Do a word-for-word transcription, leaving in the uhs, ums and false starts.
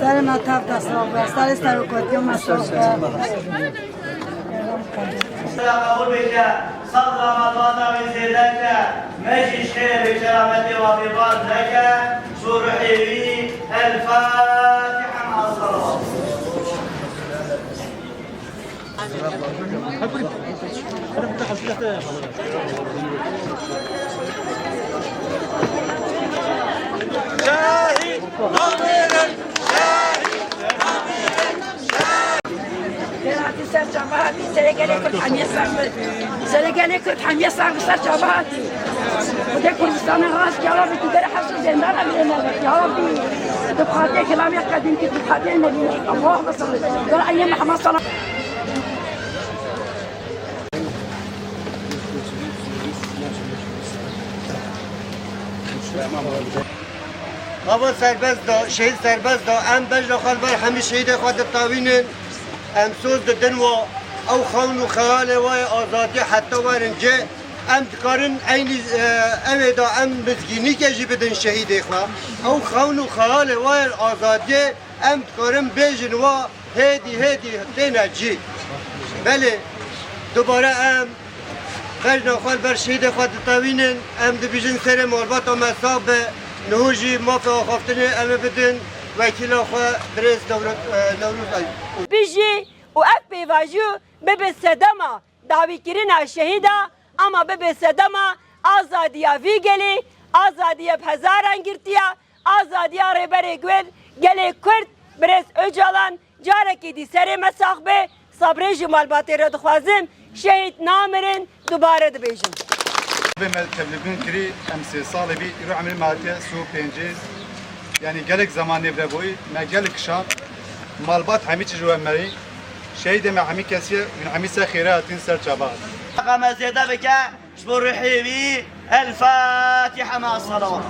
Serê me tev de sax be, serê serokatiya me sax be. Qebûl bike, sabra me dua dawî zêde ke, me jî ji xêrê bi kerametê wa bêbaz neke, ji bo ruhê wî, El Fatiha, ma salawat. Ser çava hatî, serê gelê Kurd hemiye ser bi. Serê gelê Kurd hemiye ser bi, ser çava hatî. Xwedê Kurdistanê rast ke, ya Rabbi, tu derê hesr û zêndana bide me, ya Rabbi. Tu bi xatirê kelamê qedîm kî, tu bi xatirê Nebî Muhammed sallallahu aleyhi ve sellem. Gel eynê Muhammed sallallahu Ava serbest da, şehîd serbest da, em bejna xwe li ber hemî şehîdê xwe ditawînin, em soz didin wa, ew xewn û xeyalê wa yê azadiyê heta werin cê, em dikarin eynî, e, ew ê da em mizgînîkê jî bidin şehîdê xwe. Ew xewn û xeyalê wa yê azadiyê em dikarin bêjin wa hêdî hêdî têne cî. Belê, dubare em bejna xwe li ber şehîdê xwe ditewînin, em dibêjin serê malbata me sax be, niho jî mafê axaftinê em ê bidin wekîla xwe birêz Newro-, e, Newroz Eyûb. Bijî û ev pêvajoy bibe sedema dawîkirina şehîda, ama bibe sedema azadiya vî gelê, azadiya bi hezaran girtiya, azadiya Rêberê Gul, gelê Kurd, Birêz Ocalan, carekî dî serê me sax be, sabrê ji malbatê re dixwazim, şehîd namirin, dubare dibêjim. Vê me tevlîbûn kirî, em sê salê bî, îro emrê me hatiye sî û pêncê. Yanî gelek zeman nêvre bûyî, me gelek kişand, malbat hemî çi ji we merî, şehîdê me hemî kesiye, hûn hemî ser xêre hatin, ser çava hatin. Aqa me zêde bike, ji bo ruhê wî, El Fatiha ma salawat.